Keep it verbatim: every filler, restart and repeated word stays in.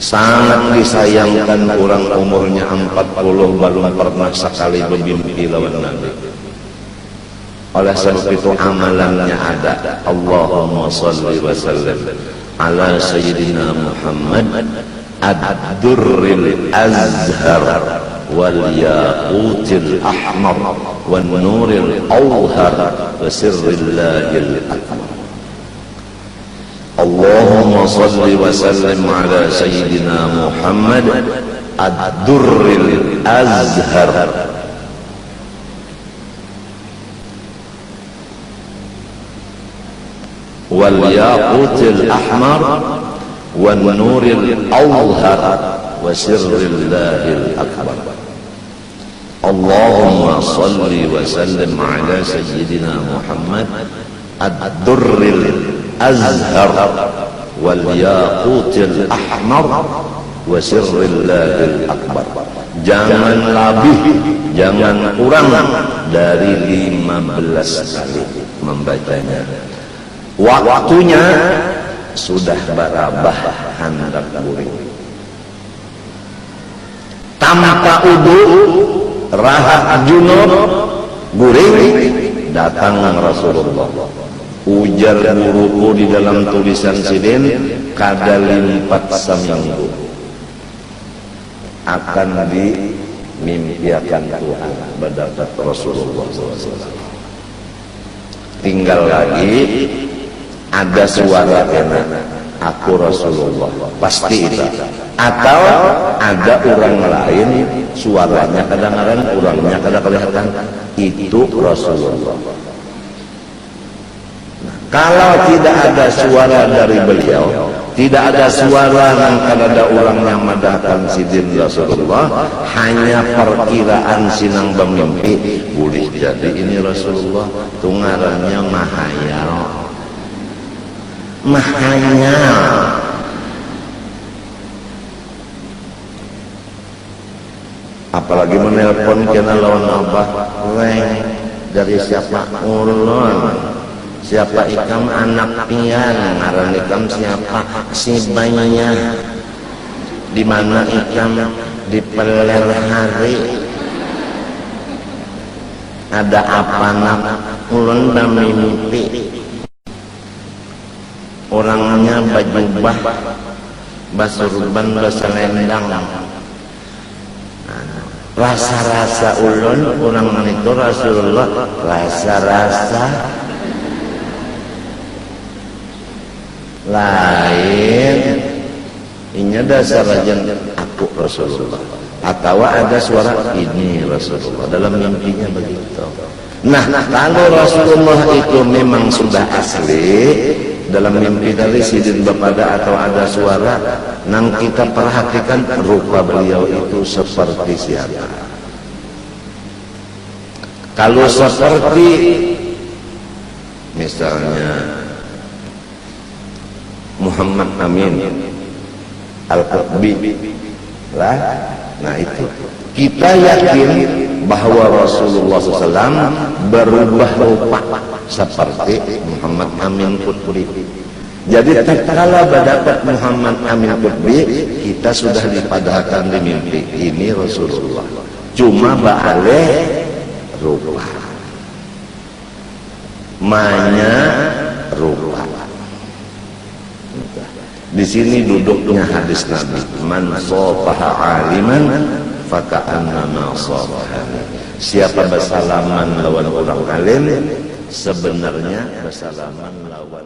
Sangat disayangkan urang umurnya ampat puluh balum parnah sakali bamimpi lawan Nabi. Oleh sabab itu amalannya ada. Allahumma salli wa sallim ala sayyidina Muhammad ad-durril azhar wal yaqutil ahmar wan nuril awhar wa sirrillahil akbar. Allahumma salli wa sallim ala sayyidina Muhammad ad-durril azhar wal yaqutil ahmar wan nuril awhar wa sirrillahil akbar. Allahumma salli wa sallim ala sayyidina Muhammad ad-durril azhar wal yaqutil ahmar wa sirrillahil akbar. Jangan labih, jangan kurang dari lima belas kali membacanya. Waktunya sudah barabah handak guring. Tanpa udu, rahat junub, guring, datang Rasulullah. Ujar guruku di dalam tulisan sidin, kada limpat saminggu akan dimimpiakan Tuhan badapat Rasulullah sallallahu alaihi wasallam. Tinggal lagi ada suara kena, "Aku Rasulullah." Pasti itu. Atau ada urang lain, suaranya kadangaran, urangnya kada kelihatan. Itu Rasulullah. Nah, kalau tidak ada suara dari beliau, tidak ada suara nang kadada urangnya madahkan sidin Rasulullah, hanya perkiraan sinang bamimpi, bulih jadi ini Rasulullah, tu ngarannya mahayal. Mahayal. Apalagi menelpon kena lawan abah, "Weh, dari siapa?" "Ulun." "Siapa ikam?" "Anak pian." "Ngaran ikam siapa?" "Si Banyah." "Di mana ikam?" "Di Peler Hari." "Ada apa, Nak?" "Ulun bamimpi." Urangnya bajubah, basurban, basalendang. Rasa-rasa ulun, urang ngitu Rasulullah, rasa-rasa lain. Inya dasar aja, "Aku Rasulullah." Atawa ada suara, "Ini Rasulullah." Dalam mimpinya begitu. Nah, kalau Rasulullah itu memang sudah asli, dalam mimpi tadi sidin bepada atau ada suara, nang kita perhatikan rupa beliau itu seperti siapa. Kalau seperti misalnya Muhammad Amin Al-Qutbi lah. Nah, itu. Kita yakin bahwa Rasulullah sallallahu alaihi wasallam berubah rupa seperti Muhammad Amin Qutbi. Jadi, tatkala badapat Muhammad Amin Qutbi, kita sudah dipadahkan di mimpi, ini Rasulullah. Cuma baalih rupa. Manyarupa. Di sini duduknya hadis Nabi, "Man safaha aliman faka'annama safahani." Siapa bersalaman lawan orang alim, sebenarnya bersalaman lawan